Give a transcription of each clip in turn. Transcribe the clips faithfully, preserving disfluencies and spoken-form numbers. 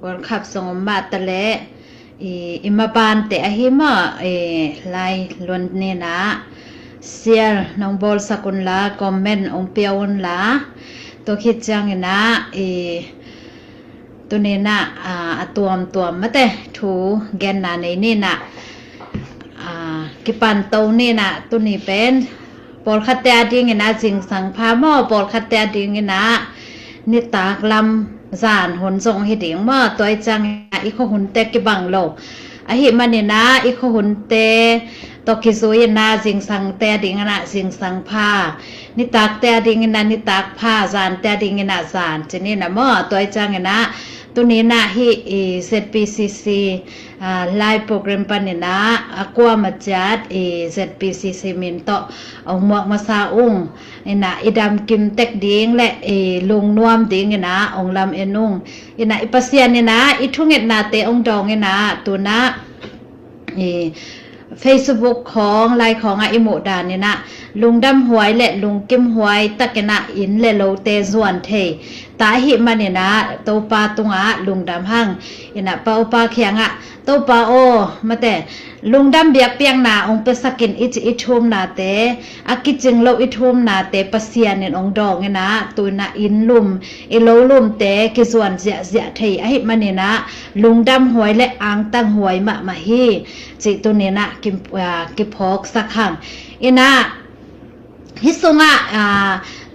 World Cup song om mah ta leh i, i mabante ahi maw, i lai luan nina share nong bawlsak unla, comment ong pia unla, tua khit ciangina i tunina a, a tuamtuam mate thu genna nei nina a, kipanto nina tuni pen pawlkhatte a dingina zingsang pha maw, pawlkhatte a dingina nitak lam zan hun zong hi ding maw, tua i ciangina i khuahunte kibang lo ahi manina i khuahunte tawh kizui ina zingsangte a dingina zingsang pha, nitakte a dingina nitak pha, zante a dingina zan cinina maw, tua i ciangina tunina hi i Z P C C a, live program panina a kuama ciat i Z P C C min tawh ong muak masa ung ina i damkim tek ding le i lungnuam dingina ong lam en ung ina i Pasian ina i thungetnate ong dawng ina tuna i Facebook khawng lai khawngah i muh danina lungdam huai le lungkim huai takina inn le lote zuan thei ta ahi manina Topa tungah lungdam hang ina Topa kiangah Topa aw mate lungdam biakpiakna ong piasakin i ci i thumnate a kicing lo i thumnate Pasian in ong dawng ina tuna inn lum i lo lumte kizuan ziahziah thei ahi manina lungdam huai le angtang huai mahmah hi. Cih tunina ki, a, kiphawksak hang ina hi sungah a,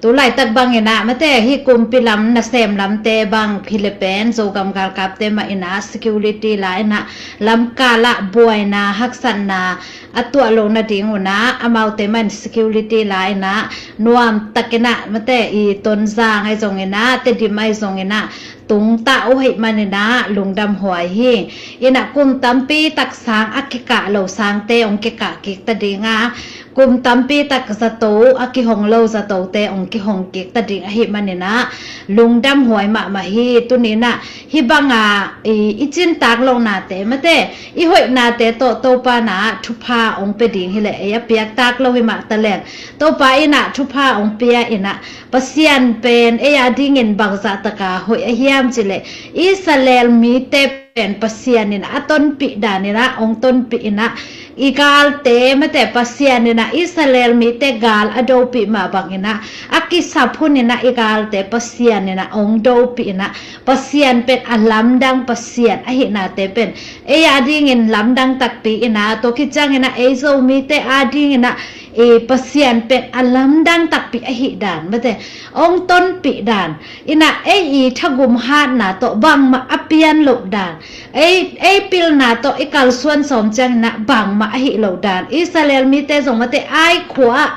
tulaitak bangina mate hi kumpi lam nasem lamte bang philipen Zogam galkapte mah ina security la ina lamkalah buaina haksatna a tuah lo nading una amaute man security la ina nuam takina mate i Tonzang ai zongina Tedim ai zongina tungtah uh hei manina lungdam huai hi. Ina kum tampi tak sang a kikah lo sangte ong kikah kik ta dinga kum tampi tak zato a kihong lo zatote ong kihong kik ta ding ahi manina lungdam huai mahmah hi. Tunina hi banga i, i cintak lohnate mate i hoihnate tawh Topa na thupha ong pia ding hileh ei a piaktak lo hi mah ta leng Topa ina thupha ong pia ina Pasian pen ei a dingin bangzah taka hoih a hiam cileh Israel mite pen Pasian ina a tonpih danina ong tonpih ina i galte mate Pasian ina Israel mite gal a dopih mah bangina a kisap hun ina i galte Pasian ina ong dopih ina Pasian pen a lamdang Pasian ahihnate pen ei a dingin lamdang takpi ina tua kiciangina ei Zomite a dingina i Pasian pen a lamdang takpi ahi dan mate ong tonpih dan ina ei i thagum hatna tawh bangmah a pian loh dan ei, ei pilna tawh i kalsuan sawm ciangina bangmah ahi loh dan Israel mite zong mate ai khua ah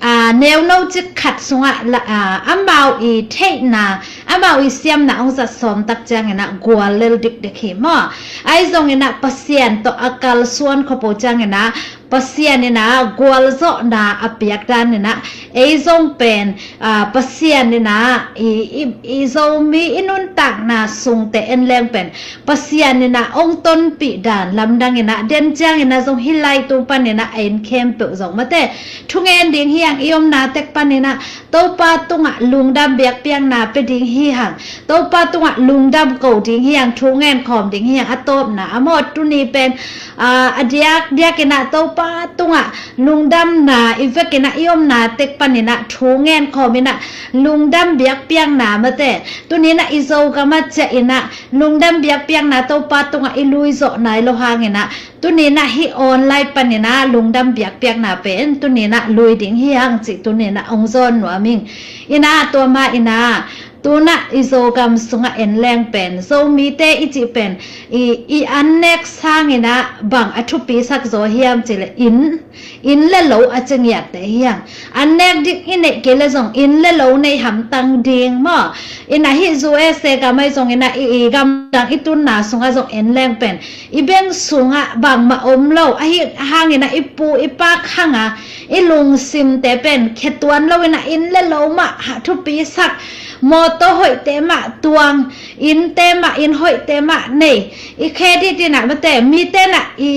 a, neuno cik khat sungah la, a, amau i theihna amau i siamna ong zat sawm tak ciangina gual lel dikdik hi maw ai zongina Pasian tawh a kalsuan khopo ciangina Pasian ina gualzawhna a piak danina ei zong pen a, Pasian ina i, i, i Zomi i nuntakna sungte en leng pen Pasian ina ong tonpih dan lamdang ina den ciangina zong hi lai tung panina a in khempeuh zong mate thungen ding hiang i omna tek panina Topa tungah lungdam biakpiakna pe ding hi hang Topa tungah lungdam ko ding hiang thungen khawm ding hiang a tawpna a mawt tuni pen a, a diak diak ina Topa tungah lungdamna i vekina i omna tek panina thungen khawm ina lungdam biakpiakna mate tunina i Zogam a ciah ina lungdam biakpiakna Topa tungah i lui zawh nai lo hangina tunina hi online panina lungdam biakpiakna pen tunina lui ding hiang cih tunina ong zawn nuam ing ina tua ma ina tuna i Zogam sungah en leng pen Zomite i cih pen i, i an nek sangina bang a thupi sak zaw hiam cileh inn, inn le lo a cingiatte hiang an nek dik i neih kei le zong inn le lo nei hamtang ding maw ina hi U S A gam ai zongina i, i gamdang i tunna sungah zong en leng pen i beng sungah bangmah om lo ahi hangina i pu i pak hanga i lungsimte pen khetuan lo ina inn le lo mah thupi sak mawtaw hoihte mah tuang innte mah inn hoihte mah nei i credit ina mate mite na i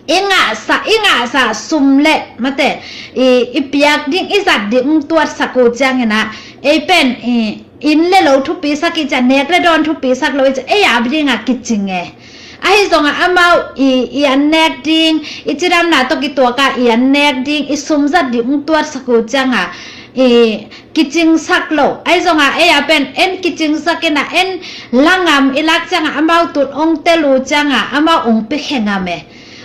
i ngahsa i ngahsa sum le mate i, i piak ding i zat ding tuatsak uh ciangina ei pen i inn le lo thupi sak i ci a, nek le dawn thupi sak lo i ci a, ei a ding a kicing e. Ahi zongah amau i, i an nek ding, i cidamna tawh kituak a i an nek ding, i sum zat ding hong tuatsak uh ciang a, i kicingsak lo. Ahi zongah ei a pen en kicingsak in a, en langam i lak ciang a, amau tun hong tel uh ciang a, amau hong pia khe ngam e.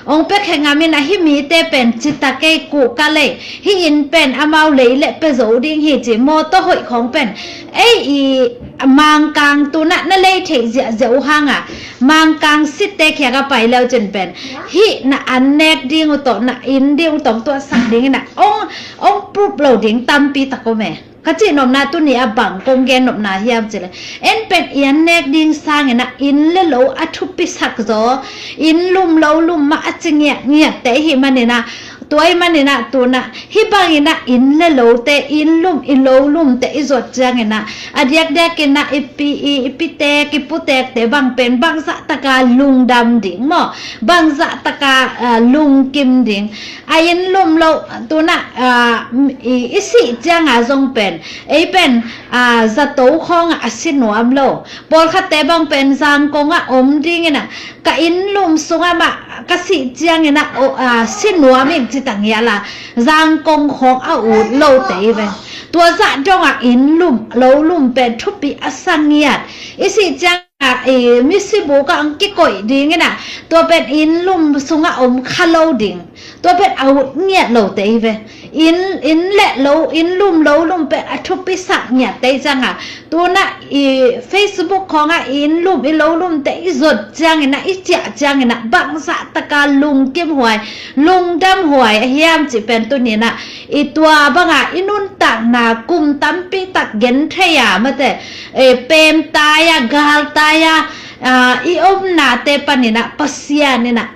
Hong pia khe ngam in a, hih mite pen citak ei, kuh ka lei, hih inn pen amau lei le pia zo ding hi ci, mawtaw hoih khawng pen ei i Mangkang tun a na lei theih ziahziah uh hang a, Mangkang sitte khiak a pai le uh cin pen hih na an nek ding uh tawh, na inn ding uh tawh tuahsak ding in a, hong, hong proof lo ding tampi tak om e. Ka cih nopna tuni a bang kong gen nopna hiam ci le, en pen i an nek ding sang in a, inn le lo a thupisak zaw, inn lum lo lum mah a ci ngiatngiat te i hih man in a, tua i man in a tun a, hih bang in a inn le lote, inn lum, i lo lumte i zuat ciang in a, a diakdiak in a i pi, i, i pitek, i putekte bang pen bangzah tak a lungdam ding maw, bangzah tak a, ah, lungkim ding. A inn lum lo, tun a, ah, i, i sih ciang a zong pen, ei pen, ah, zato khawng a si nuam lo. Pawlkhatte bang pen Zangkong a om ding in a, ka inn lum sung a mah ka sih ciang in a, o, ah, si nuam ing ci ta ngial a, Zangkong khawng a ut lo te i ve. Tua zah dong a inn lum, lo lum pen thupi a sa ngiat. I sih ciang a, i, misibuk ah hong kikoih ding in a, tua pen inn lum sung a om kha lo ding. Tua pen a ut ngiat lo te i ve. Inn, inn le lo, inn lum lo lum pen a thupisak ngiat te i ciang a, tun a i Facebook khawng a i inn lum, i lo lumte i zuat ciang in a, i ciah ciang in a, bangzah tak a lungkim huai, lungdam huai a hiam cih pen tuni in a, i tua bang a i nuntakna kum tampi tak gen thei a, mate, eh, pemtai a, galtai a, ah, i omnate pan in a, Pasian in a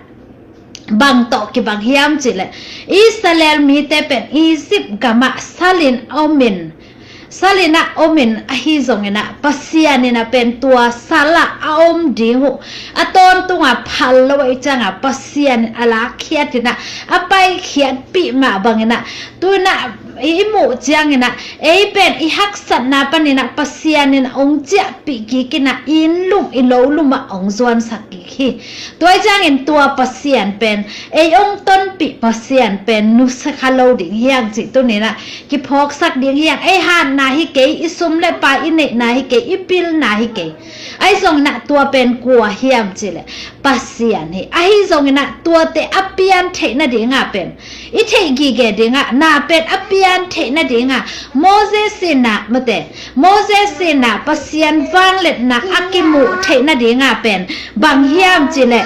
bang tawh kibang hiam cih le, Israel mite pen Egypt gam ah sal in a om in, sal in a om in, ahi zong in a, Pasian in a pen tua sal ah a om ding uh, a tawntung a phal lo ahih ciang a, Pasian in a lakkhiat in a, a paikhiatpih mah bang in a, tun a i, i muh ciang in a, ei pen i haksatna pan in a, Pasian in a hong ciahpih kik in a, i inn lum, i lo lum ah hong zuansak kik hi. Tua ciang in tua Pasian pen, ei hong tonpih Pasian pen nusia kha lo ding hi hang cih tuni in a kiphawksak ding hi hang. Ei hatna hi kei, i sum le pai i neihna hi kei, i pilna hi kei. Ahi zong in a tua pen kua hiam cih le, Pasian hi. Ahi zong in a tuate a pian theih nading a pen, i theih gige ding a, na pen a pian theih nading a, Moses in a, mate, Moses in a Pasian vangliatna a kimuh theih nading a pen bang hiam cih le,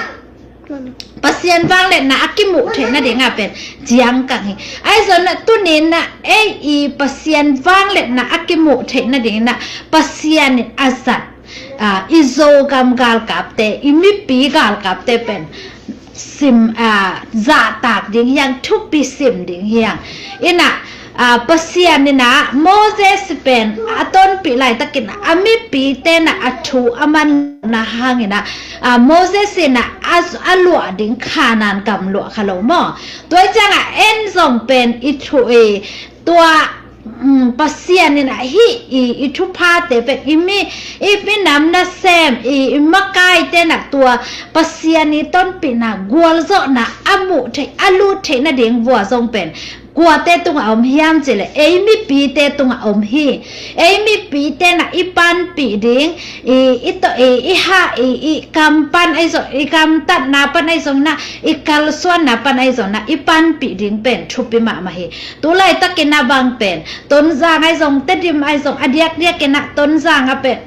Pasian vangliatna a kimuh theih nading a pen ciangkang hi. Ahi zong in a tuni in a ei i Pasian vangliatna a kimuh theih nading in a, Pasian in a zat, ah, i Zogam galkapte, i mipi galkapte pen sim, ah, zahtak ding hi hang, thupi sim ding hi hang. In a, ah, Pasian in a Moses pen a tonpih laitak in a, a mipite in a a thu a man na hang in a, ah, Moses in a, a, a luah ding Kanaan gam luah kha lo maw. Tua ciang a en zong pen i thu i, tua, um, Pasian in a hih i, i thuphate pen i mi, i minam nasem, i, i makaite in a tua Pasian i tonpihna gualzawhna a muh theih, a lut theih nading vua zong pen kuate tungah om hiam cih le, ei mipite tungah om hi. Ei mipite in a i panpih ding, i, i to, i, i ha, i, i kam pan ahi zong, i kamtatna pan ahi zong in a, i kalsuanna pan ahi zong in a, i panpih ding pen thupi mahmah hi. Tu laitak in a bang pen, Tonzang ahi zong, Tedim ahi zong, a diakdiak in a Tonzang a pen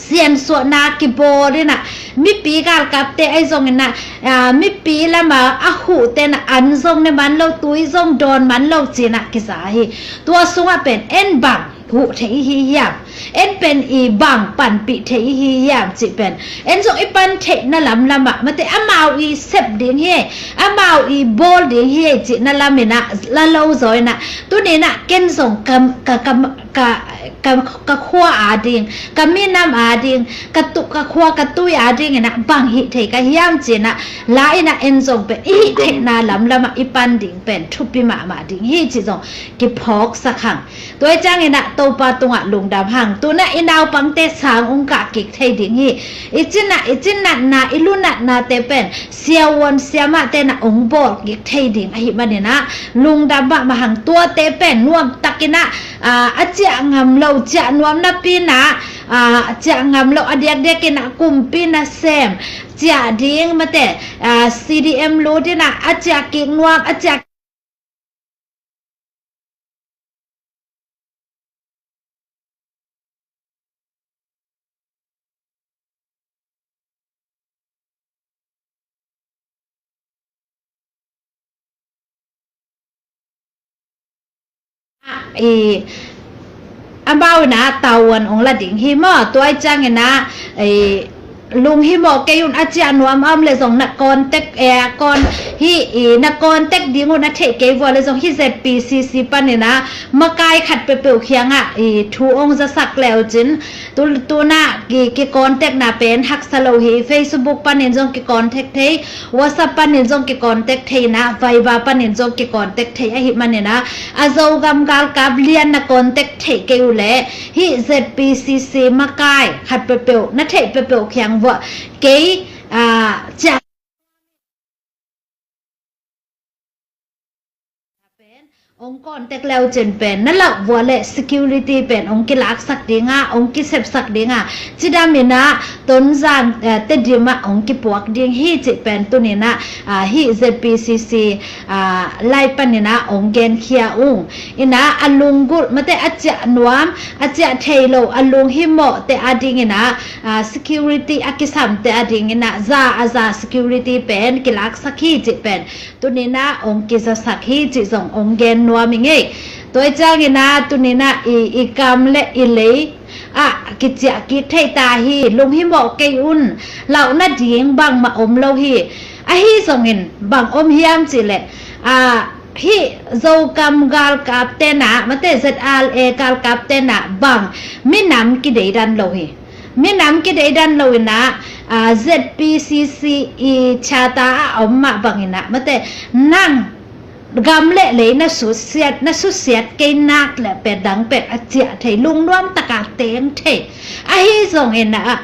siansuahna kibawl in a, mipi galkapte ahi zong in a, ah, mipi lam a a huhte in a an zong ne man lo, tui zong dawn man lo ci in a kiza hi. Tua sungah pen en bang huh theih i hi hiam? En pen i bang panpih theih i hi hiam cih pen, en zong i pan theihna lamlam ah, mate, amau i sep ding hi, amau i bawl ding hi cihna lam in a la lo zaw in a, tuni in a ken zong ka, ka, ka, ka, ka, ka khua a ding, ka minam a ding, ka tu, ka khua ka tui a ding in a bang hih thei ka hiam ci in a, la in a en zong pen i hih theihna lamlam ah i pan ding pen thupi mahmah ding hi cih zong kiphawksak hang. Tua ciang in a Topa tungah lungdam hang. Tuna i naupangte sang ong kah kik thei ding hi. I cinah, i cinatna, i lunatnate pen siavuan siamahte na ong bawl kik thei ding ahi maninah lungdam mahmah hang. Tuate pen nuamtakinah, aa, a ciah ngam lo, ciah nuam napi inah, aa, ciah ngam lo a diakdiakinah kumpi nasem ciah ding mate, aa, C D M lut inah a ciah kik nuam, a ciah i amau inah tavuan ong la ding hi maw? Tua i cianginah i lunghimawh kei un, a ciah nuam a om le zong na contact, eh, kon, hi, i, na contact ding un a theih kei vua le zong hi Z P C C paninah makai khat peuhpeuh khiangah i thu ong zasak le uh cin. Tu, tuna ki, ki contact na pen haksa lo hi. Facebook panin zong ki contact thei, WhatsApp panin zong ki contact thei inah, Viber panin zong ki contact thei ahi maninah a Zogam galkap lian na contact theih kei uh leh hih Z P C C makai khat peuhpeuh na theih peuhpeuh khiang vuah kei, aa, ciah pen ong contact le uh cin pen na lauh vuah le security pen ong kilaksak dinga, ong kisepsak dinga, cidam inah Tonzang, eh, Tedim ah ong kipuak ding hi cih pen tuninah, ah, hih Z P C C, ah, live paninah ong genkhia ung. Inah a lunggulh mate, a ciah nuam, a ciah thei lo, a lunghimawhte a dinginah, ah, security a kisamte a dinginah za a za security pen kilaksak hi cih pen tuninah ong kizasak hi cih zong ong gen nuam i ngei. Tua i cianginah tuninah i, i kam le i lei ah kiciah kik thei ta hi. Lunghimawh kei un, lauh nading bangmah om lo hi. Ahi zongin bang om hiam cihleh, ah, hih Zogam galkap tenah mate, Z R A galkap tenah bang minam kideidan lo hi. Minam kideidan lo inah, ah, Z P C C i charter a om mah banginah mate, nang gam le lei na susiat, na susiat kei nak le pen dang pen a ciah thei, lungnuam taka teng thei. Ahi zongin ah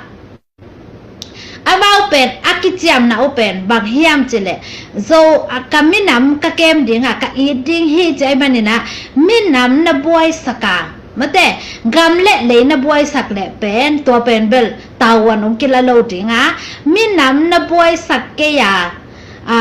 amau pen a kiciamna uh pen bang hiam cihleh, zo, a, ka minam ka kem dinga, ka it ding hi ci ahi maninah minam na buaisaka mate, gam le lei na buaisak le pen tua pen bel tavuan ong kila lo dinga, minam na buaisak kei a, a,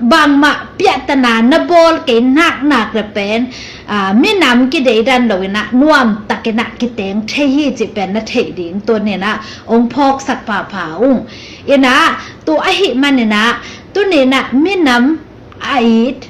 bangmah piahtana na bawl kei naknak le pen, aa, minam kideidan lo inah nuamtakinah kiteng thei hi cih pen na theih ding tuninah ong phawksak phapha ung. Inah tu ahi maninah tuninah minam a it,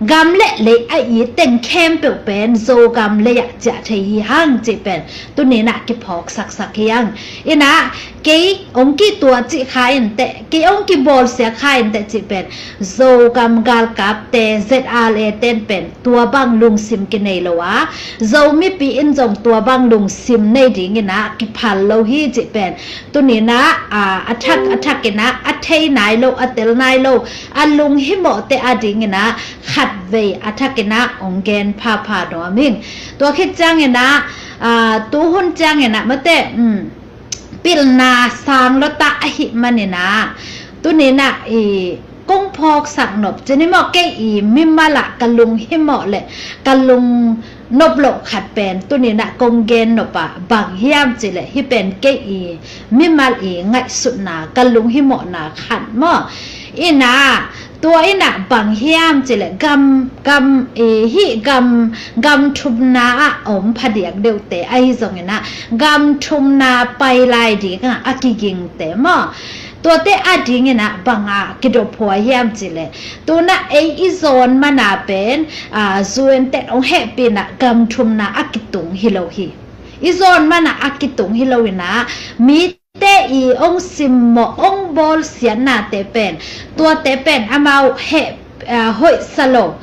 gam le lei a it teng khempeuh pen Zogam lei ah ciah thei hi hang cih pen tuninah kiphawksaksak hi hang. Inah kei ong kituah cih kha inteh, kei ong kibawlsia kha inteh cih pen Zogam galkapte, Z R A ten pen tua bang lungsim kinei lo a, Zo mipi in zong tua bang lungsim nei dinginah kiphal lo hi cih pen tuninah, a, a thak a thakinah a thei nai lo, a tel nai lo, a lunghimawhte a dinginah khatvei a thakinah ong gen phapha nuam ing. Tua khit cianginah, a, tuhun cianginah mate, um, pilna sang lota ahi maninah tuninah i kong phawksak nop cini maw, kei i mimal ah ka lunghimawh le ka lungnop loh khat pen tuninah kong gen nop ah bang hiam cihleh, hih pen kei i mimal i ngaihsutna, ka lunghimawhna khat maw. Inah tua inah bang hiam cihleh, gam, gam, i, hih gam, gam thumna ah om phadiak deuhte ahi zonginah gam thumna pai lai dingah a kigingte maw, tuate a dinginah banga kidophuai hiam cihleh, tunah ei i zawn mana pen, aa, U N ten ong hehpihna gam thumna a kitung hi lo hi. I zawn mana a kitung hi lo inah mite i ong simmawh, ong bawlsiatnate pen, tuate pen amau heh, aa, hoihsa lo.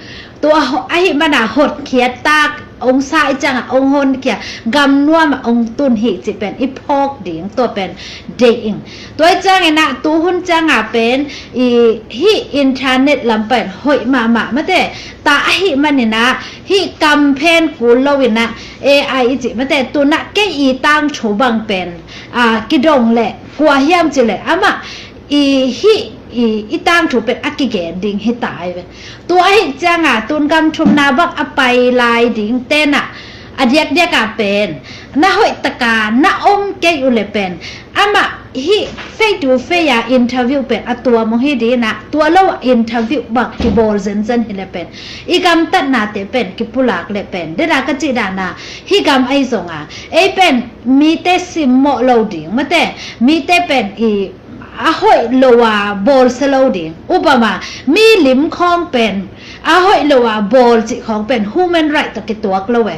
Tua ahi mana hotkhiat tak ong sa i cianga ong honkhia, gam nuama ong tun hi cih pen i phawk ding, tua pen deih ing. Tua i ciangina tuhun cianga pen i hih internet lam pen hoih mahmah mate, ta ahi manina hih kamphen kul loina A I i cih mate, tuna kei i tangthu bang pen a kidong le kua hiam cih le amah i hih i, i tangthu pen a kigen ding hi ta ai ve. Tua ahi cianga tun gam thumna bang a pai lai ding tena a diakdiaka pen na hoihtaka na om kei uh le pen amah hih face to face a interview pen a tuam uh hi dina, tua lo a interview bang kibawl zenzen hi le pen i gamtatnate pen kipulak le pen dena ka cih dana hih gam ahi zonga ei pen mite simmawh lo ding mate, mite pen i a hoih lo a bawlsia lo ding. Upama mi lim khawng pen a hoih lo a bawl cih khawng pen human right tawh kituak lo e.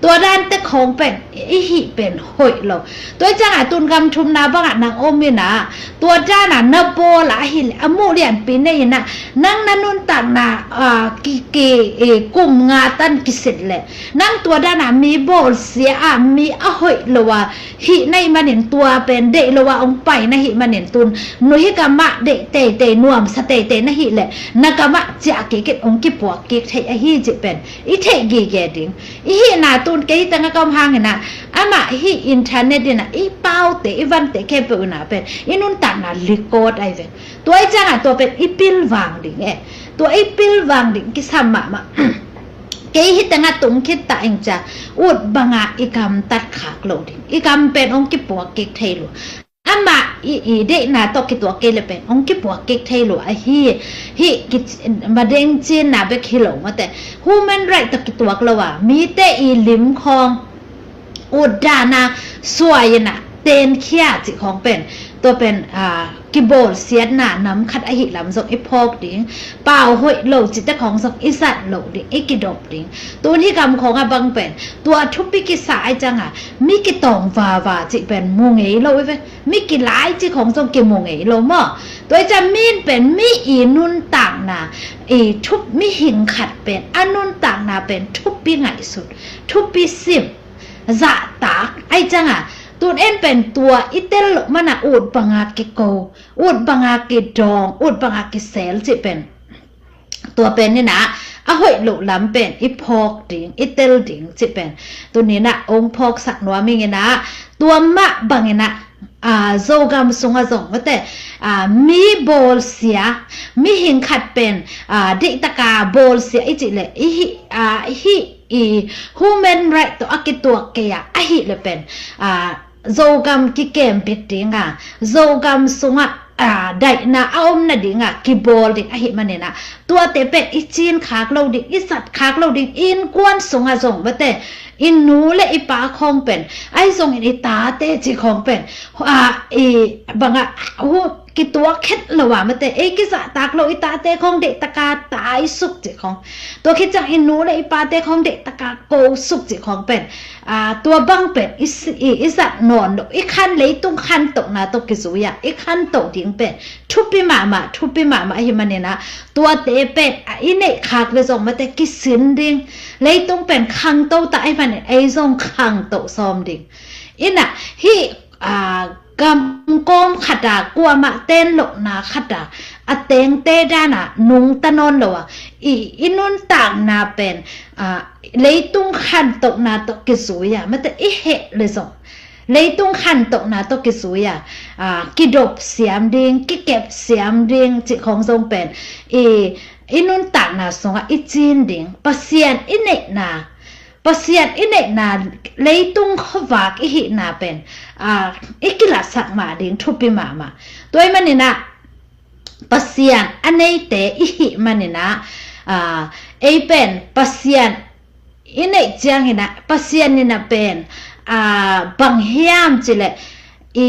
Tua dante khawng pen i hih pen hoih lo. Tua i cianga tun gam thumna bangah nang om ina tua dana na bawl a ahi le a muh lianpi nei ina nang na nuntakna a, ki, ki, e, kum nga tan kisit le nang tua dana mi bawlsia a mi a hoih lo a hih na hih manin tua pen deih lo a ong pai na hih manin tun nu hih gamah deih teitei nuamsa teitei na hih le na gamah ciah kik in ong kipuak kik thei ahi cih pen i theih gige ding. I hihna tun kei tanga ka om hangina amah hih internet ina i paute i vante khempeuh ina pen i nuntakna likawt ai ve. Tua i cianga tua pen i pilvang ding e. Tua i pilvang ding kisam mahmah. Kei hih tanga tung khit ta ing cia ut banga i gamtat khak lo ding, i gam pen ong kipuak kik thei lo. Amah i, i deihna tawh kituak kei le pen ong kipuak kik thei lo ahi. Hih ki, madeng cinna bek hi lo mate, human right tawh kituak lo a mite i lim khawng ut dana suai ina tenkhia cih khawng pen tua pen a kibawlsiatna nam khat ahi lam zong i phawk ding. Pau hoih lo cihte khawng zong i zat lo ding, i kidop ding. Tun hih gam khawng a bang pen tua thupi kisa ai cianga mi kitawng vava cih pen mu ngei lo i ve. Mi kilai cih khawng zong kimu ngei lo maw? Tua i ciang min pen mi i nuntakna i thup, mihing khat pen a nuntakna pen thupi ngaihsut, thupi sim, zahtak ai cianga tun en pen tua i tel loh mana ut banga kiko, ut banga kidawng, ut banga kisel cih pen tua pen ina a hoih loh lam pen i phawk ding, i tel ding cih pen tuni ina ong phawksak nuam ing ina tua mah bang ina a, Zogam sunga zong mate a, mi bawlsia, mihing khat pen a, deihtaka bawlsia i cih le i hih a, hih i human right tawh a kituak kei a, ahi le pen a, Zogam kikembit dinga, Zogam sunga a, daihna a om nadinga kibawl ding ahi manina tuate pen i cin khak lo ding, i zat khak lo ding. Innkuan sunga zong mate i nu le i pa khawng pen ahi zongin i tate cih khawng pen a, i banga hu kituak khet lo a mate ei kizahtak lo, i tate khawng deihtaka taisuk cih khawng, tua khit ciang i nu le i pate khawng deihtaka kosuk cih khawng pen a, tua bang pen i, i, i zat nawn lo, i khan, leitung khantohna tawh kizui a, i khantoh ding pen thupi mahmah, thupi mahmah ahi manina tuate pen a, i neih khak le zong mate kisin ding. Leitung pen khangto ta ahi manin ei zong khangto sawm ding. Ina hih a, gam kawm khata kuamah ten lohna khata a tengte dana nungta nawn lo a, i, i nuntakna pen a, leitung khantohna tawh kizui a mate i heh le zong leitung khantohna tawh kizui a, a, kidop siam ding, kikep siam ding cih khawng zong pen i, i nuntakna sungah i cin ding. Pasian i neihna, Pasian i neihna leitung khuavak i hihna pen a, i kilatsak mah ding thupi mahmah. Tua i manina Pasian a neite i hih manina a, ei pen Pasian i neih ciangina Pasian ina pen a, bang hiam cih le i,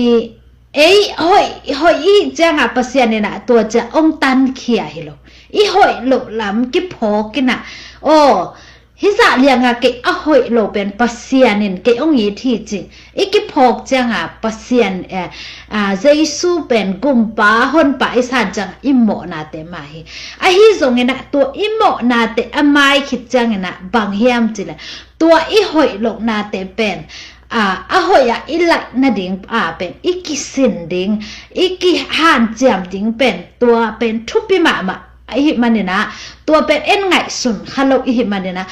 ei hoih, hoih i hih cianga Pasian ina tua ciang ong tankhia hi lo. I hoih loh lam kiphawk ina aw Hih zah lianga kei a hoih lo pen Pasian in kei hong it hi ci. I kiphawk cianga Pasian, eh, ah, Jesu pen gumpa honpa i san cianga i mawhnate mah hi. Ahi zongina tua i mawhnate a mai khit ciangina bang hiam cile, tua i hoih lohnate pen, ah, a hoih ah i laih nading a pen i kisin ding, i kihanciam ding pen tua pen thupi mahmah ahih manina, tua pen en ngaihsun kha lo ihih manina,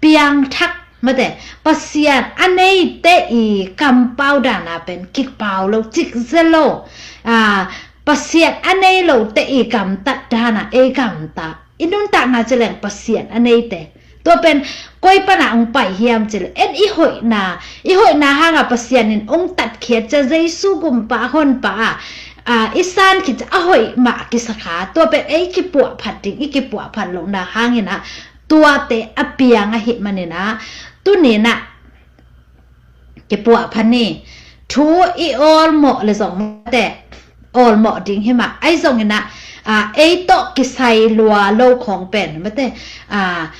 piangthak mate, Pasian a neite i kampau dana pen kipau lo, cikze lo. Ah, Pasian a nei lote i gamtat dana ei gamta. I nuntakna cileng Pasian a neite. Tua pen koi pana hong pai hiam cile, en i hoihna, i hoihna hanga Pasian in hong tatkhiat cia Jesu gumpa honpa a, ah, i san khit cia a hoih mah kisakha. Tua pen ei kipuahphat ding, i kipuahphat lohna hangina tuate a piang ahih manina, tunina kipuahphat ni. Thu i awlmawh le zong mate, awlmawh ding hi mah. Ahi zongina, ah, ei tawh kisai lua lo khawng pen mate, ah,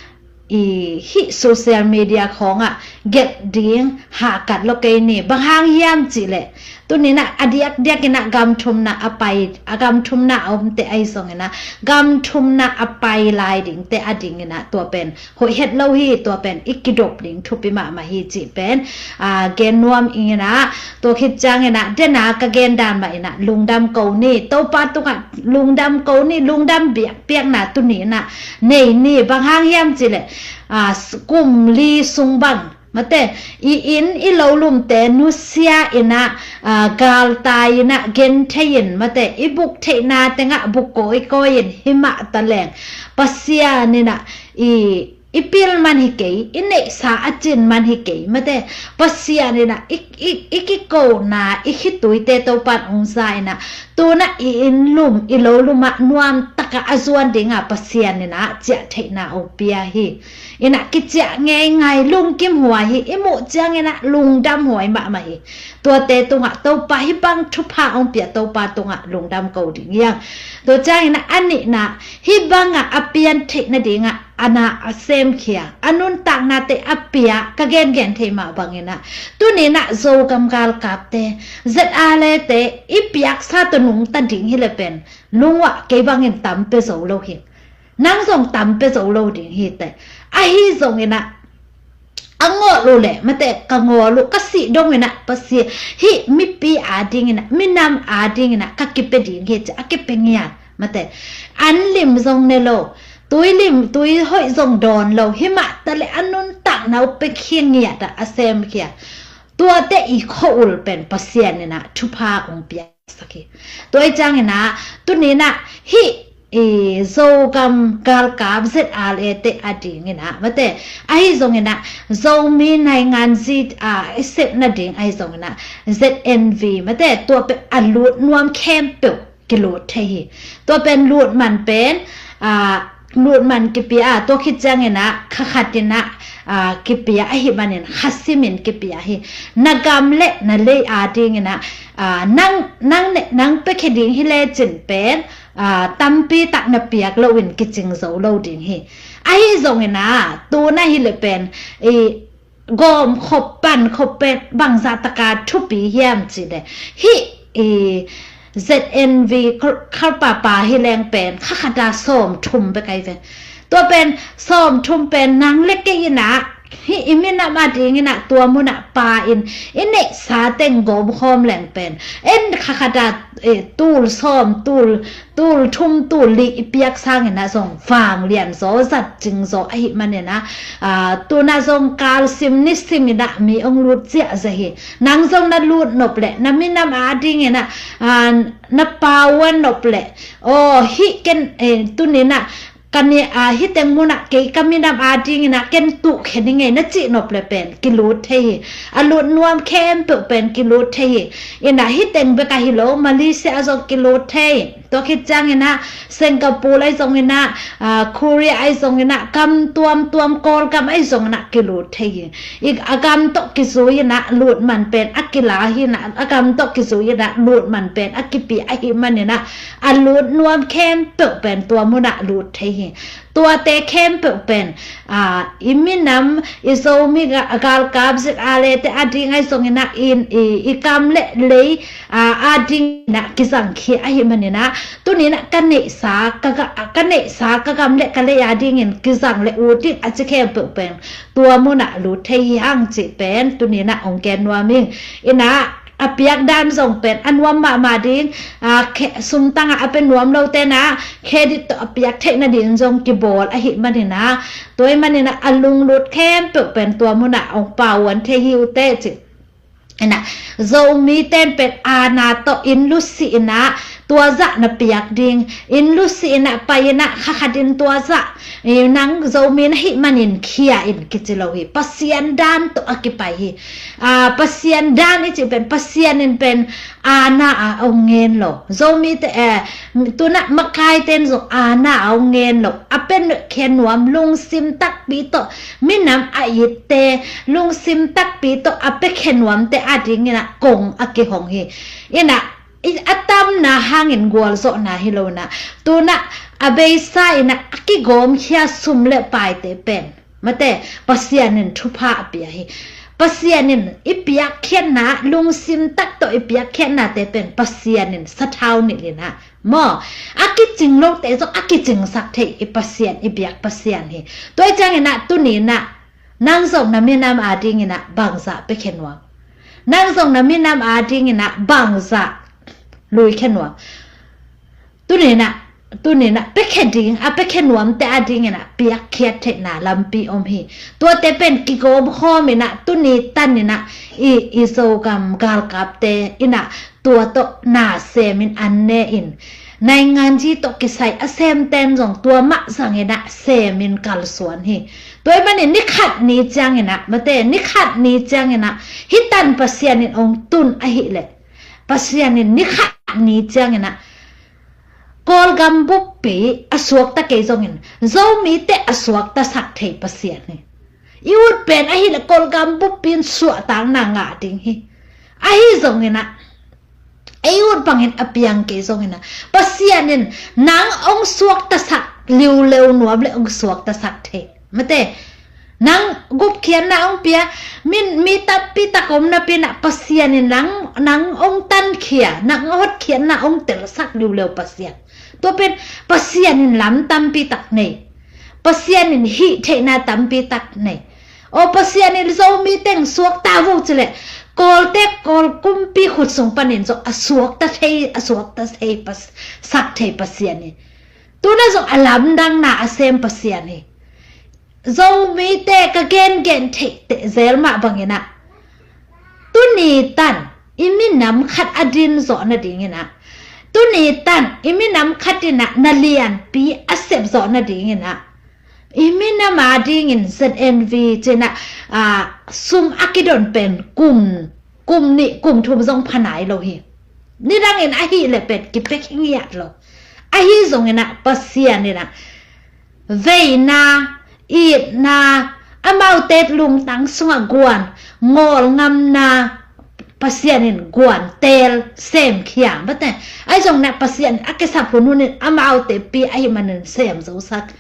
i hih social media khawngah gelh ding hahkat lo kei ni. Bang hang hiam cile, tunina a diakdiakina gam thumna a pai, a gam thumna a omte ahi zongina gam thumna a pai lai dingte a dingina tua pen hoih het lo hi. Tua pen i kidop ding thupi mahmah hi cih pen, ah, gen nuam ingina, tua khit ciangina dena ka gen dan mah ina lungdam ko ni. Topa tungah lungdam ko ni, lungdam biakpiakna tunina nei ni. Bang hang hiam cile, ah, kum li sung bang mate, i inn i lo lumte nusia ina, ah, galtai ina genthei in mate, i buk theihna tengah buk kawikawi in hi mah taleng Pasian ina i, i pil man hi kei, i neihsa a cin man hi kei mate, Pasian ina i, i, i kikona i khituite Topan hong za ina, tuna i inn lum i lo lumah nuam taka a zuan dinga Pasian ina ciah theihna hong pia hi. Ina kiciah ngeingai, lungkim huai hi, i muh ciangina lungdam huai mahmah hi. Tuate tungah Topa hih bang thupha hong pia Topa tungah lungdam ko ding hiang. Tua ciangina a nihna, hih bangah a pian theih nadinga ana a semkhia, a nuntaknate a pia ka gengen thei mah bangina, tunina Zogam galkapte, Z R A te i piaksa tawh nungta ding hi le pen lungwah kei bangin tam pe zo lo hi. Nang zong tam pe zo lo ding hi te. Ahi zongina a ngawl uh le mate, ka ngawl uh ka sih dongina Pasian, hih mipi a dingina, minam a dingina ka kipe ding hi ci a kipe ngiat mate. An lim zong ne lo, tui lim tui hoih zong dawn lo, hi mah tale a nuntakna uh pe khia ngiat a, a semkhia. Tuate i khua-ul pen Pasian ina thupha hong pia sak hi. Tua i ciangina tunina hih i Zogam galkap Z R A te a dingina mate, ahi zongina Zomi naingan zi a i sep nading ahi zongina Z N V mate, tua pen a lut nuam khempeuh kilut thei hi. Tua pen lut man pen, ah, lut man kipia a, tua khit ciangina khakhatina, ah, kipia ahih manin khasimin kipia hi. Na gam le na lei a dingina, ah, nang, nang ne, nang pekhe ding hi lecin pen, ah, tampi tak na piak loin kicing zo lo ding hi. Ahi zongina tuna hi le pen i gawm khop pan khop pen bangzah taka thupi hiam cile, hih i Z N V khalpapa hi leng pen khakhata sawm thum bek ai ve. Tua pen sawm thum pen nang le kei ina, hih i minam a dingina tua muna pa in i neihsa teng gawm khawm leng pen en khakhata, eh, tul sawm, tul tul thum tul li i piak sangina zong vanglian zaw, zat cing zaw ahih manina, ah, tuna zong kalsim nisimina mi hong lut ziahziah hi. Nang zong na lut nop le na minam a dingina, ah, na pau a nop le, aw hih ken, eh, tunina ka ni, ah, hih teng muna kei ka minam a dingina ken tuh khe ni ngei na cih nop le pen kilut thei hi. A lut nuam khempeuh pen kilut thei hi. Ina hih teng bek ahi lo, Malaysia a zong kilut thei. Tua khit ciangin ah Singapore ahi zongin ah, aa, Korea ahi zongin ah, gam tuamtuam, Kawlgam ahi zongin ah kilut thei hi. I, a gam tawh kizui in ah lut man pen a kila hi in ah, a gam tawh kizui in ah lut man pen a kipia ahih manin ah, a lut nuam khempeuh pen tua mun ah lut thei hi. Tuate khempeuh pen, aa, i minam, i Zomi ga-, galkap Zit Ale te ading ahi zongin ah, i, i, i gam le lei, aa, adingin ah kizangkhia ahih manin ah, tuni in ah ka neihsa, ka ga-, ka neihsa, ka gam le ka lei adingin kizang le ut ding a ci khempeuh pen tua mun ah lut thei hi hang cih pen tuni in ah hong gen nuam ing. In ah a piak dan zong pen a nuam mahmah ding, aa, khe-, sum tangah a pia nuam lote in ah credit tawh a piak theih nading zong kibawl ahih manin ah, tua ahih manin ah a lunglut khempeuh pen tua mun ah hong pauan thei hi uh teh cih. In ah Zomi ten pen aana tawh inn lut sih in ah tua zah na piak ding, inn lut sih in ah pai in ah kha khat in tua zah, i, nang Zomi na hih manin khia in kici lo hi. Pasian dan tawh a kipai hi. Aa, Pasian dan i cih pen, Pasian in pen aana a hong ngen lo. Zomite, eh, tu in ah makaite in zong aana a hong ngen lo. A pia khia nuam, lungsim takpi tawh, minam a itte, lungsim takpi tawh a pia khia nuamte adingin ah kong a kihong hi. In ah, i, a tamna hangin gualzawhna hi lo in ah, tu in ah a beisa in ah a kigawmkhia sum le paite pen, mate, Pasian in thupha a pia hi. Pasian in i piakkhiatna, lungsim tak tawh i piakkhiatnate pen Pasian in sathau nilh in ah, maw, a kicing lote zong a kicingsak thei i Pasian, i biak Pasian hi. Tua ahih ciangin ah tuni in ah nang zong na minam adingin ah bangzah piakhia nuam? Nang zong na minam adingin ah bangzah luikhia nuam? Tuni in ah, tuni in ah piakhia ding, a piakhia nuamte adingin ah piakkhiat theihna lampi om hi. Tuate pen kigawm khawm in ah tuni tan in ah i, i Zogam galkapte in ah tua tawh na semin an ne in, nainganzi tawh kisai a semten zong tua mah zangin ah semin kalsuan hi. Tua ahih manin ni khat ni ciangin ah, mate, ni khat ni ciangin ah hih tan Pasian in hong tun ahih leh, Pasian in ni khat ni ciangin ah Kawlgam buppi a suakta kei zongin Zomite a suaktasak thei Pasian hi. I ut pen ahih leh Kawlgam buppi in suahtakna ngah ding hi. Ahi zongin ah, ei ut bangin a piang kei zongin ah, Pasian in nang hong suaktasak liuleu nuam le hong suaktasak thei. Mate, nang gupkhiatna hong pia, min, mi tampi tak om napi in ah Pasian in nang, nang hong tankhia, nang hotkhiatna hong telsak liuleu Pasian. Tua pen Pasian in lam tampi tak nei. Pasian in hih theihna tampi tak nei. Aw, Pasian in Zomi teng suakta vo ci leh, Kawlte, Kawl kumpi khut sung panin zong a suakta thei, a suakta thei Pas-, sak thei Pasian hi. Tu in ah zong a lamdangna a sem Pasian hi. Zomite ka gengen theih teh zel mah bangin ah, tuni tan i minam khat a din zawh nadingin ah, tuni tan i minam khat in ah na lianpi a sep zawh nadingin ah, i minam adingin Z N V ci in ah, aa, sum a kidon pen kum, kum nih kum thum zong pha nai lo hi. Nidangin ahih leh pen kipia khingiat lo. Ahi zongin ah Pasian in ah veina, itna, amaute lungtang sungah guan, ngawlngamna, Pasian in guan teel semkhia, mate. Ahi zongin ah Pasian a kisap hun hun in amaute pi ahih manin sem zosak.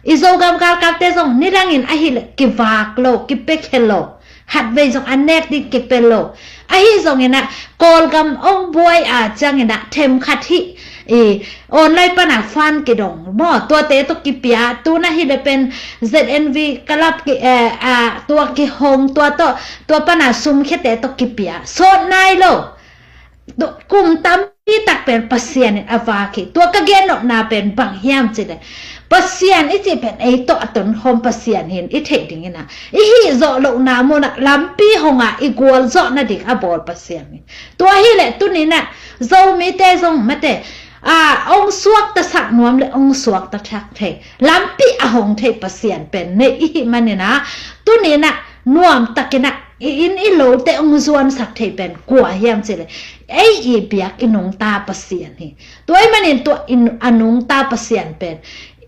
I Zogam galkapte zong nidangin ahih leh kivak lo, kipiakhia lo. Khatvei zong an nek ding kipia lo. Ahi zongin ah Kawlgam hong buai a ciangin ah themkhat hih, i, online pan a fan kidong maw, tuate tawh kipia, tu in ahih leh pen Z N V club ki, eh, ah, tua kihong, tua tawh, tua pan a sum khiate tawh kipia. Sawt nai lo. Kum tampi tak pen Pasian in a vak hi. Tua ka gen nopna pen bang hiam cih leh, Pasian i cih pen ei tawh a tonkhawm Pasian hi in i theih dingin ah, i hih zawh lohna munah lampi hong a i gualzawh nading a bawl Pasian hi. Tua hi leh tuni in ah Zomite zong, mate, a, hong suaktasak nuam le hong suaktasak thei, lampi a hong thei Pasian pen nei i hih manin ah, tuni in ah nuamtakin ah i inn i lote hong zuansak thei pen kua hiam cih leh ei i biak i nungta Pasian hi. Tua ahih manin tua i, a nungta Pasian pen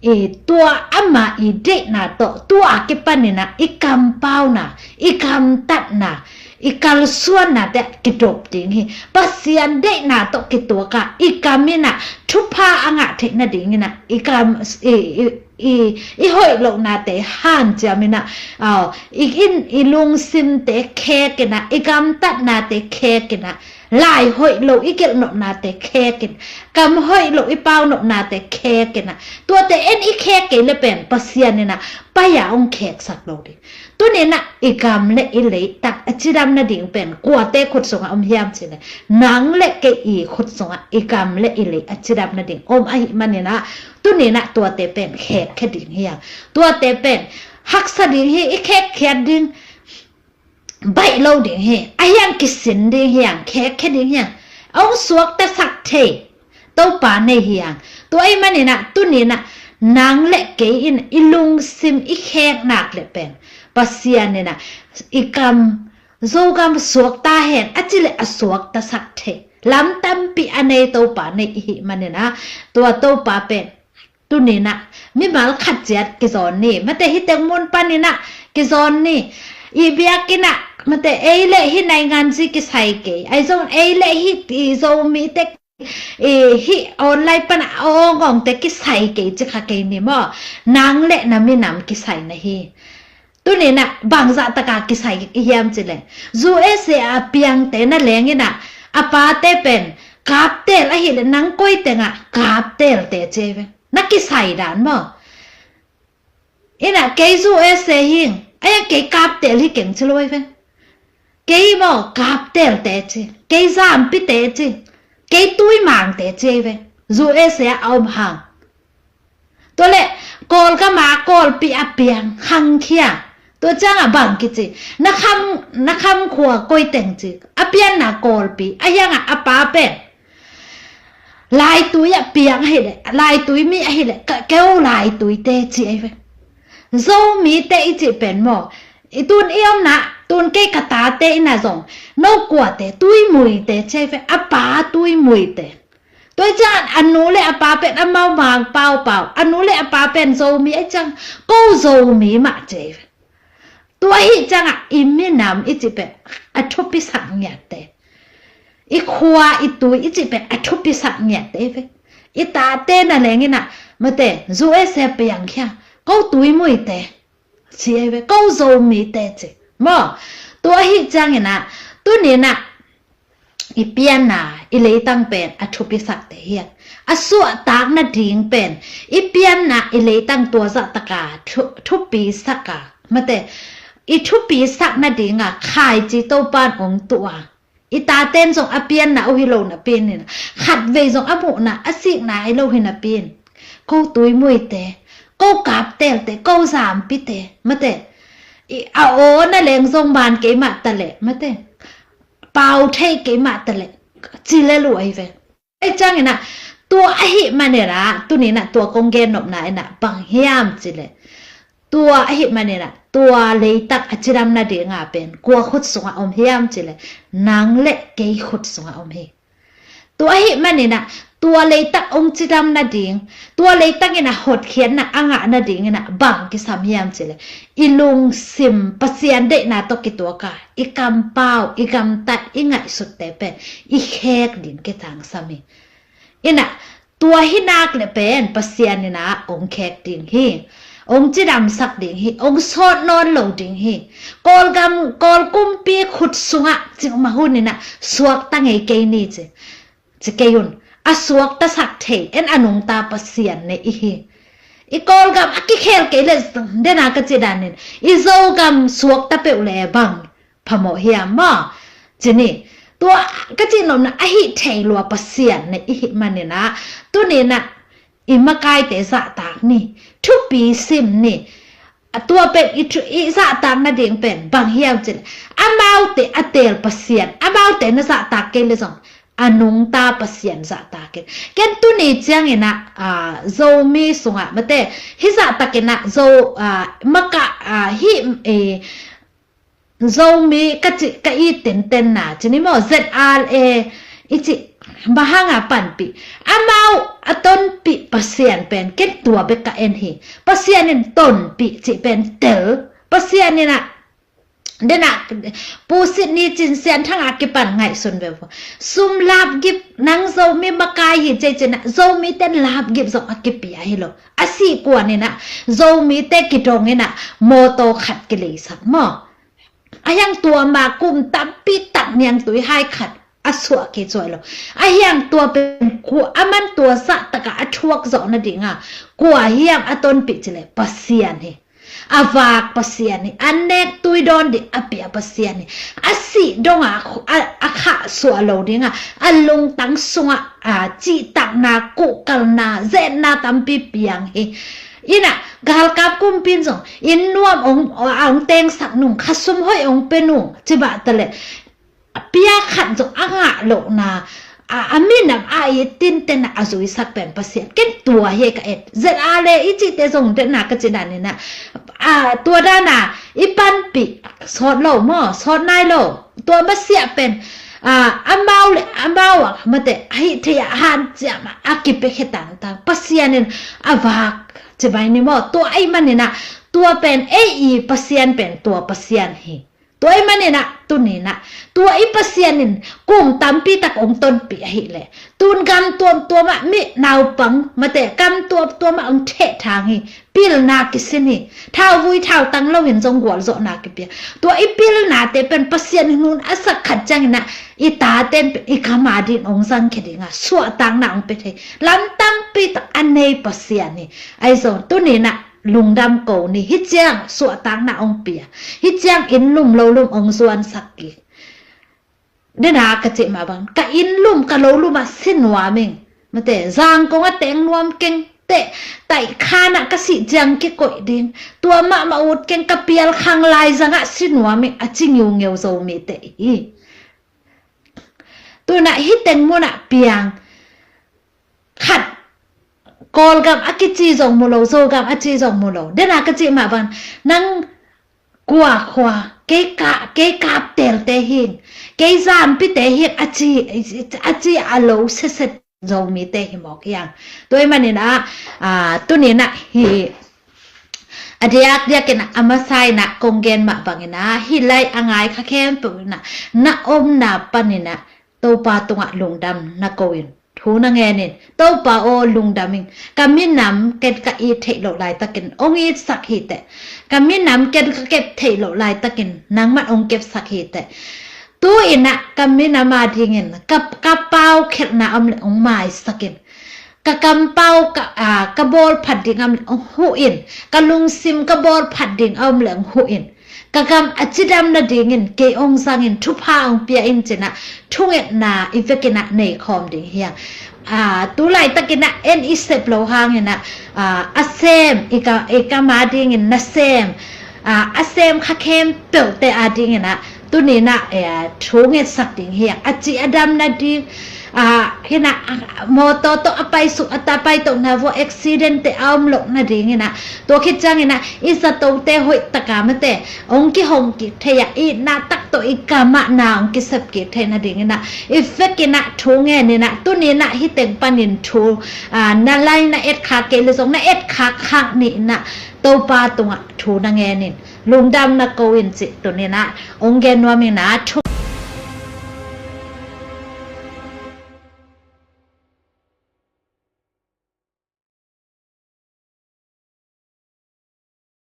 i, tua ama i deihna tawh tua a kipanin ah i kampauna, i gamtatna, i kalsuannate kidop ding hi. Pasian deihna tawh kituak a i kam in ah thupha a ngah theih nadingin ah i kam, i, i, i, i hoih lohnate hanciamin ah, aw, i inn i lungsimte khekin ah, i gamtatnate khekin ah, lai hoih lo i gelhnopnate khekin, kam hoih lo i paunopnate khekin ah, tuate en i khek kei le pen Pasian in ah pai-a hong kheksak lo ding. Tuni in ah i gam le i leitang a cidam nading pen kuate khut sungah om hiam cih leh nang le kei i khut sungah i gam le i lei a cidam nading om ahih manin ah tuni in ah tuate pen khekkhia ding hi hang. Tuate pen haksa ding hi, i khekkhiat ding, baih lo ding hi, a hiang kisin ding hi hang, khekkhia ding hi hang. A hong suaktasak thei Topa nei hi hang. Tua ahih manin ah tuni in ah nang le kei in i lungsim i khek nak le pen Pasian in ah i kam, Zogam suakta hen a cih leh a suaktasak thei lam tampi a nei Topa nei i hih manin ah tua Topa pen tuni in ah mimal khat ciat kizawn ni, mate, hih teng mun panin ah kizawn ni. I biakinn ah, mate, ei le hih nainganzi kisai kei, ahi zong ei le hih i Zomite, i, hih online pan a awngawngte kisai kei ci kha kei ni maw. Nang le na minam kisai na hi. Tuni in ah bangzah taka kisai i hiam cih leh U S A a piangte na leng in ah a pate pen kaptel ahih leh nang koi teng ah kaptelte ci ei ve. Na kisai dan maw. In ah kei U S A hi ing, a hiang kei kaptel hi keng ci lo ei ve. Kei maw kaptelte ci, kei zampite ci, kei tuimangte ci ei ve. U S A a om hang. Tua leh Kawlgam a Kawlpi a piang khangkhia. Tua ciangah bang kici, na kham, na kham khua koi teng ci, a pianna Kawlpi, a hiangah a pa pen Laitui ah piang ahih leh, Laitui mi ahih leh, ka, keu Laituite ci ei ve. Zomite i cih pen maw, i tun i omna, tun kei ka tate in ah zong, no kuate, Tuimuite ci ei ve, a pa Tuimuite. Tua ciangah a nu le a pa pen amau Mangpau pau, a nu le a pa pen Zomi ahih ciang ko Zomi mah ci ei ve. Tua ahih ciangah i minam i cih pen a thupisak ngiatte, i khua i tui i cih pen a thupisak ngiatte ei ve. I tate na leng in ah, mate, U S A piangkhia, ko Tuimuite ci ei ve, ko Zomite ci maw. Tua ahih ciangin ah tuni in ah i pianna i leitang pen a thupisakte hi a, a suahtak nading pen i pianna i leitang tua zahtaka thu, thupisak a, mate, i thupisak nadinga khaici Topan hong tuh a, i taten zong a pianna uh hi lo napi in, khatvei zong a muhna a sikna hi lo hi napi in, ko Tuimuite, ko kaptelte, ko zampite, mate, i, a aw na leng zong man kei mah ta leh, mate, pau thei kei mah ta leh, ci le luai ve. Ei ciangin ah tua ahih manin ah tuni in ah tua kong gennopna in ah bang hiam cih leh, tua ahih manin ah tua leitak a cidam nadinga pen kua khut sungah om hiam cih leh nang le kei khut sungah om hi. Tua ahih manin ah tua leitak hong cidam nading, tua leitak in ah hotkhiatna a ngah nadingin ah bang kisam hiam cih leh i lungsim Pasian deihna tawh kituak a, i kampau, i gamtat, i ngaihsutte pen i khek ding kitangsam hi. In ah tua hi nak le pen Pasian in ah hong khek ding hi, hong cidamsak ding hi, hong sawt nawn lo ding hi. Kawlgam, Kawl kumpi khut sungah cih mah hun in ah suakta ngei kei ni ci, ci kei un. A suaktasak thei, en a nungta Pasian nei i hi. I Kawlgam a kikhel kei leh, den a ka cih danin i Zogam suakta peuh leh bang phamawh hiam maw? Ci ni. Tua ka cihnopna ahih thei lua Pasian nei i hih manin ah tuni in ah i makaite zahtak ni, thupi sim ni. A tua pen i thu, i zahtak nading pen bang hiam cih leh amaute a teel Pasian, amaute na zahtak kei leh zong a nungta Pasian zahtak in. Ken tuni ciangin ah, ah, Zomi sungah, mate, hih zahtakin ah Zo, ah, maka, ah, hih, eh, Zomi ka cih ka i tintenna ci ni maw, Z R A i cih bang hanga panpih, amau a tonpih Pasian pen ken tua bek ka en hi. Pasian in tonpih cih pen tel, Pasian in ah, denah, pusit ni cin sian thanga kipan ngaihsun ve vo. Sum lapgip nang Zomi makai hi cei cinah Zomi ten lapgip zong a kipia hi lo. A sih kuan inah Zomi te kidong inah mawtaw khat kileisak maw. A hiang tua ma kum tampi tak niangtui hai khat a suah kei cuai lo. A hiang tua pen kua a man tua zah taka a thuak zawh nadinga kua hiang a tonpih cileh Pasian hi. A vak Pasian hi, a nek tui dawn dih a pia Pasian hi. A sih donga a, a khah suah lo dinga a lungtang sunga a cihtakna, kuhkalna, zetna tampi piang hi. Inah galkap kumpin zong inn nuam ong, ong tengsak nung, khasum hoih ong pe nung cibah taleh pia khat zong a ngah lohna, a, a minam a i tinten a zuisak pen Pasian ken tua hi ka et. Z R A i cihte zong denna ka ci dan inah, a, tua dana i panpih sawt lo maw, sawt nai lo. Tua masiah pen, a, amau le amau a mate a hih thei a hanciam a kipia khia tangtang Pasian in a vak ci bai ni maw. Tua ahi man inah tua pen ei i Pasian pen tua Pasian hi. Tua ahi man inah tuninah tua i Pasian in kum tampi tak ong tonpih ahileh tun gam tuamtuamah mi naupang mate kam tuamtuamah ong theh thang hi. Pilna kisin hi. Thauvui thautang loin zong gualzawhna kipia. Tua i pilnate pen Pasian in hun a sak khat cianginah i taten pen i kam a din ong zangkhia dinga suahtakna ong pe thei lam tampi tak a nei Pasian hi. Ahi zong tuninah lungdam ko ni, hih ciang suahtakna ong pia, hih ciang inn lum lo lum ong zuansak kik. Dena ka cih mah bang ka inn lum ka lo lum ah si nuam ing. Mate zangkong a teng nuam keng teh, taih khan ah ka sih ciang kikoih ding, tua mahmah ut keng ka pial khang lai zangah si nuam ing a ci ngiungeu Zomite hi. Tunah hih teng munah piang khat Kawlgam a kici zong mu lo, Zogam a ci zong mu lo. Dena ka cih mah bang nang kua khua kei ka, kei kaptelte hing, kei zampite hing a ci, a ci a lo seset Zomite hi mawk hiang. Tua ahi maninah, a, tuninah hi a diakdiakinah a masa inah kong gen mah banginah hih lai a ngai kha khempeuh inah na omna paninah Topa tungah lungdam na ko in thu na ngenin, Topa aw lungdam ing, ka minam ken ka it theih loh laitakin ong itsak hiteh. Ka minam ken ka kep theih loh laitakin nangman ong kepsak hiteh. Tu inah ka minam a dingin ka, ka pau khelhna om le ong maisakin, ka kampau ka, a, ka bawl phat ding om le ong huhin, ka lungsim ka bawl phat ding om le ong huhin. Ka gam a cidam nadingin kei ong zangin thupha ong pia in cinah thungetna i vekinah nei khawm ding hiang. A, tu laitakinah en i sep lo hanginah, a, a sem i ka, i kam a dingin na sem, a, a sem kha khempeuhte a dinginah tuninah, e, thungetsak ding hiang. A ci a dam nading, a, hinah, a, mawtaw tawh a paisuk a ta paitohna vua accident te a om loh nadinginah tua khit cianginah i zatote hoih taka mate ong kihong kik thei ah itna tak tawh i kamah na ong kisep kik thei nadinginah i vekinah thungeninah tuninah hih teng panin thu, a, na lai na etkha kei le zong na etkha khak nihinah Topa tungah thu na ngenin lungdam na ko in cih tuninah ong gen nuam inah thu